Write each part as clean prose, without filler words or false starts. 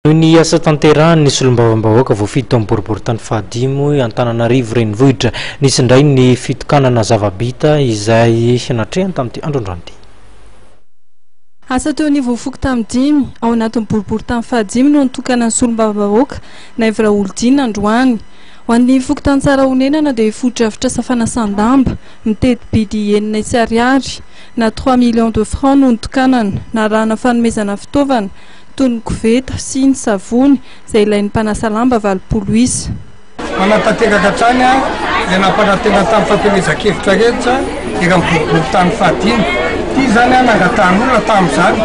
Noho ny asa tanterahan'ny solombavambahoaka voafidy tao amin'ny boriborintany fahadimy Antananarivo Renivohitra, nisy indray ny fitokanana zava-bita izay natrehany tamin'ity andro androany ity. Asa teo anivon'ny fokontany dimy, ao anatin'ny boriborintany fahadimy no nitokanan'ny solombavambahoaka Naivo Raholdina androany. Ho an'ny fokontany Tsarahonenana dia fotodrafitrasa fanasan-damba, miteti-bidy 600 ariary na 3 millions de francs no nitokanana, narahana fanomezana fitaovana, toy ny koveta sy ny savony izay ilain'ny mpanasa lamba 80 isa. Manatanteraka hatrany ilay nampanantena tamin'ny fampielezan-kevitra rehetra eran'ny boriborintany fahadimy. Ity izany nangatahan'olona tamin'izany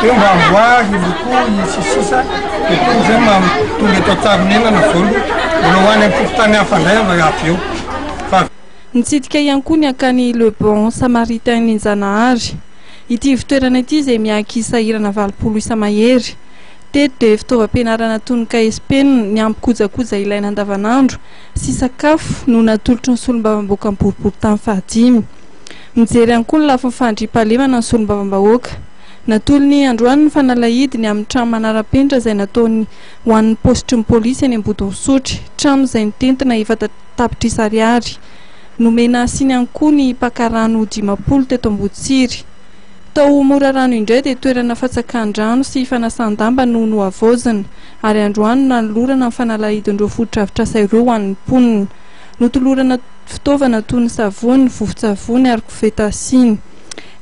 hoe mba amboary, lokoy sy sisa dia tonga izay tonga eto Antsarihonenana izao aloha. Mbola ho any amin'ny fokontany hafa indray avy eo. Fa. Nitsidika ihany koa ny akany Le Bon Samaritain Ninjanahary. Ity ivon-toerana ity izay miaky sahirana 80 isa mahery. Teto dia fitaovam-pianarana toy ny kahie sy penina, niampy kojakoja ilaina andavanandro sy sakafo no natolotry ny solombavambahoaka ny boriborintany fahadimy. Mijery ihany koa ny lafiny fandriampahalemana ny solombavambahoaka. Natolony androany ny fanalahidy ny amin'ny trano manara-penitra izay nataony ho an'ny paositry ny polisy eny Ambodin'Isotry, trano izay nitentina 4 tapitrisa ariary. Nomena hasiny ihany koa ny mpaka rano 50 teto Amboditsiry. Tao Morarano indray dia toerana fatsakan-drano sy fanasan-damba no nohavaozina ary androany no nanolorana ny fanalahidin'ireo fotodrafitrasa ireo ho an'ny mponina. Notolorana fitaovana toy ny savony, vovon-tsavony ary koveta siny.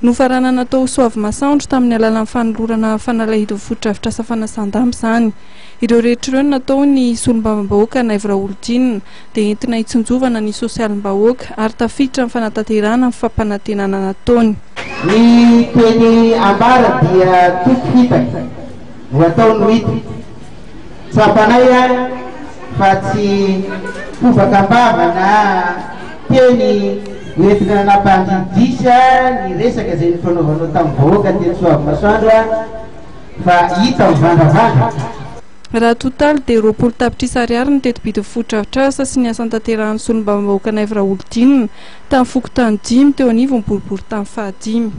Nofaranana tao Soavimasoandro tamin'ny alalan'ny fanolorana fanalahidin'ny fotodrafitrasa fanasan-damba izany. Ireo rehetra ireo no natao ny solombavambahoaka Naivo Raholdina dia entina hitsinjovana ny sosialim-bahoaka ary tafiditra amin'ny fanatanterahana ny fampanantenana nataony. Ny teny ambara dia toky fitaka no atao no hita. Tsapanay fa tsy fobaka am-bava na teny hoentina nampandidisa ny resaka izay nifanaovanao tamin'ny vahoaka teny Soavimasoandro fa hita mivandravandra. Raha totaly dia 20 tapitrisa ariary ny teti-bidin'ny fotodrafitrasa sy ny asa notanterahan'ny solombavambahoaka Naivo Raholdina tamin'ny fokontany dimy teo anivon'ny boriborintany fahadimy.